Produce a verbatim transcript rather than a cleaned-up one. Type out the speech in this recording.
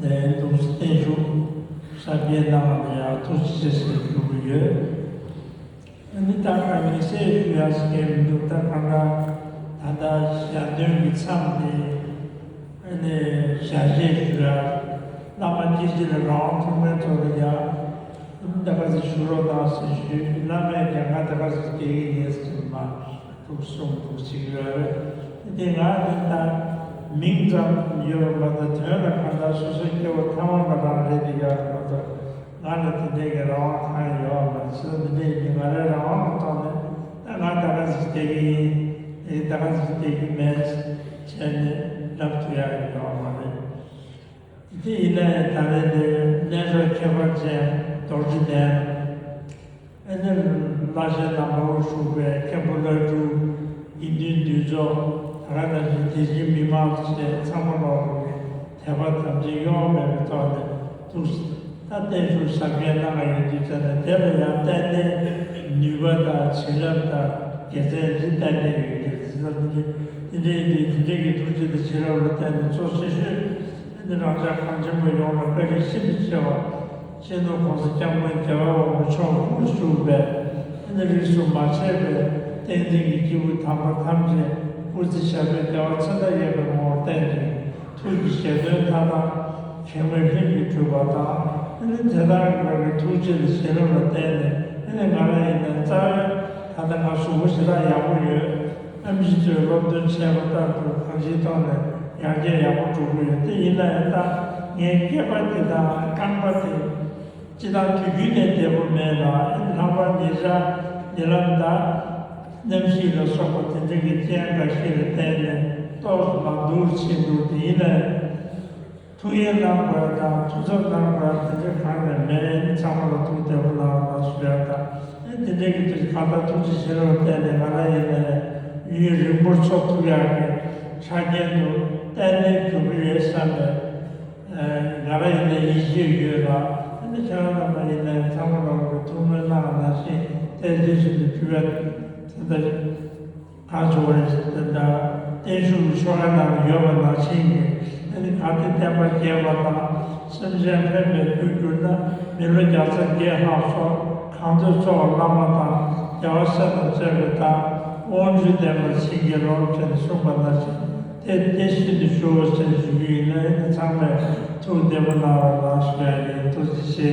ནས་འདུག་བརྟན་བཞུགས་ས་པའི་ནང་ལ་ཡང་ཐུགས་རྗེ་ཆེ་ཟེར་ཞུ་གི་ཡོད། ཨ་ནི་ད་ག་ནི་གསལ་ཞུ་ཡག་ཞིག་མི་འདུག་ད་གང་ལྟར་ད་ལྟ་ཞལ་འདོན་གྱི་མཚམས་དེ་ཨ་ནི་ཞལ་བཞེས་ཞུ་ཡག་བླ་མ་སྐྱེས་ཆེན་ལ་རང་དབང་ཐུགས་སྨོན་ཚོགས་ལ་ཡ་ད་ག་ཚོད་ཞུ་རོགས་གནང་ཟེར་ཞུས། བླ་མས་ཀྱང་ང་ད་ག་ཚོད་སྐྱེ་གི་ཡིན་ཟེར་མ། ཐུགས་སུན་པོ་ཞིག་ཡོད་རེད། དེ་ང་ནི་ད་མིང་ཙམ་ཡོད་པ་མ་གཏོགས་དོན་ལ་གང་ལྟར་སོ་སོའི་སྐྱེ་བོ་ཐ་མལ་པ་རང་རེད་དེ་ཡོད་རེད་མ་གཏོགས་ང་ལ་དེ་འདྲའི་གི་རང་དབང་གང་ཡང་ཡོད་མ་རེད། བྱས་ཙང་དེ་འདྲའི་མི་ང་རའི་རང་དབང་གི་ཐོག་ནས་ད་ང་ད་ག་ཟིག་བསྡད་ཀྱི་ཡིན། ཨེ་ད་ག་ཟིག་བསྡད་ཀྱི་མེད་བྱས་ནས་ལབ་ཐུབ་ཡག་ཡོད་མ་རེད། དེ་ཡིན་ན་ཡང་ད་རེས་འདིར་གནས་མཆོག་ཁྱད་པར་ཅན་རྡོ་རྗེ་གདན། ཨ་ནི་བླ་ཆེན་རྣམ་པ་དབུ་བཞུགས་པའི་མཁན་པོ་བླ་སྤྲུལ་དགེ་འདུན་འདུས་ཚོགས་ད་ག་ནང་བཞིན་དེ་བཞིན་མི་མང་བཅས་ཚང་མ་ལོག་གི་དད་པ་དམ་ཚིག་གཡོ་བ་མེད་པའི་ཐོག་ནས་ཐུགས་ད་བརྟན་བཞུགས་ཟབ་རྒྱས་གནང་བ་ཡིན་དུས་ཙམ་ནས་དེ་ལ་ཡང་ཏན་ཏན་ནུས་པ་དང་བྱིན་རླབས་དང་དགེ་མཚན་ཅིག་ཏན་ཏན་ཡོད་ཀྱི་རེད་ཟེར་ན་དེ་འདྲའི་དེ་འདྲའི་གི་ཐུགས་རྗེ་དང་བྱིན་རླབས་ལ་བརྟེན་ནས་གཙོ་ཆེ་ཤོས། ཨ་ནི་རང་ཅག་གངས་ཅན་པ་ཡོངས་ལ་བཀའ་དྲིན་ཤིན་ཏུ་ཆེ་བ། སྤྱི་ནོར་༸གོང་ས་༸སྐྱབས་མགོན་རྒྱལ་བ་དབང་པོ་མཆོག་དབུ་བཞུགས་པའི་ཨ་ནི་རིས་སུ་མ་ཆད་པའི་བསྟན་འཛིན་གྱི་སྐྱེས་བུ་དམ་པ་ཐམས་ཅད་སྐུ་ཚེ་ཞབས་པད་བདེ་བ་ཚེ་མཐའ་ཡས་པའི་ངོ་བོར་བརྟན་ཅིང་ཐུགས་ཀྱི་བཞེད་དོན་མཐའ་དག་གེགས་མེད་ལྷུན་གྱིས་གྲུབ་པ་དང་། ཨ་ནི་དེ་དག་གི་ཐུགས་རྗེ་དང་བྱིན་རླབས་ལ་བརྟེན་ནས་ཨ་ནི་ང་རང་ཡིན་ན་རྩ་བའི་ད་ལྟ་ང་གཟུགས་པོ་ཞེ་དྲག་ཡག་པོ་ཡོད། ཨེམ་ཆི་ཚོས་སློབ་སྟོན་བྱས་པ་ལྟར་དུ་གང་ཅིའི་ཐོག་ནས་ཡར་རྒྱས་ཡག་པོ་འགྲོ་གི་ཡོད། དེ་ཡིན་ན་ཡང་ད་ངའི་སྐེད་པ་དེ་དང་རྐང་པ་དེ་སྤྱི་བཏང་དུས་རྒྱུན་ནས་བདེ་པོ་མེད་ལ། ཨེ་ལྷག་པར་ཉེ་ཆར་ཉེ་ལམ་ད་གནམ་གཤིས་ལ་སོགས་པ་དེ་འདྲ་གི་རྐྱེན་འགའ་ཤས་ལ་བརྟེན་ནས་ཏོག་ཙམ་ལ་སྡུག་ཕྱིན་འདུག་དེ་ཡིན་ན་ཡང་། ཐུགས་དབྱེ་གནང་དགོས་དང་ཐུགས་འཚབ་གནང་དགོས་དེ་འདྲ་གང་ཡང་མེད། ཚང་མ་ལ་ཐུགས་བདེ་པོ་གནང་ལ་ཞུ་ཡག་དང་། ཨེ་དེ་འདྲའི་གི་དུས་གང་ལྟར་ཐུགས་རྗེ་ཆེ་རབས་བརྟེན་ནས་ང་རང་ཡིན་ནའི་ཡུན་རིང་པོར་འཚོ་ཐུབ་ཡག་གི་ཆ་རྐྱེན་དུ་ཏན་ཏན་འགྱུར་གྱི་ཡོད་བསམ་པའི་ང་རང་ཡིན་ནའི་ཡིད་ཆེས་ཡོད་ལ། ཨེ་ནི་ཁྱེད་རང་རྣམ་པ་ཡིན་ནའི་ཚང་མ་ལ་གི་ཐུགས་སྨོན་གནང་བ་ནང་བཞིན་ཏན་ཏན་བཞིན་དུ་ཕུལ་བ་དེ་ལྟར། གང་བྱུང་བ་ཞིག་དེ་འདྲ་བརྟན་བཞུགས་ཀྱི་ཆོ་ག་ནང་ཡོད་པ་ནང་བཞིན་གྱི་ཨ་ནི་གལ་ཏེ་བསྟན་པ་རྒྱས་པ་དང་སེམས་ཅན་ཕན་པའི་རྒྱུར་གྱུར་ན་མི་ལོ་བརྒྱ་རྩ་བརྒྱད་ལྷག་སོགས་གང་འདོད་འཚོ་བ་བླ་མ་དང་རྒྱལ་བ་སྲས་དང་བཅས་པའི་བདག་དབང་བཅུ་ལྡན་པར་བྱིན་གྱིས་རློབས་ཞེས་གསུངས་པ་ནང་བཞིན་དེ་དེ་བཞིན་དུ་ཞུའོ་ཞེས་ཞུ་རྒྱུ་ཡིན་ལ། ཨ་ནི་ཚང་མས་ཐུགས་བདེ་པོ་གནང་རོགས་གནང་ཞུ་ཡ་ཡིན། ཐུགས་རྗེ་ཆེ།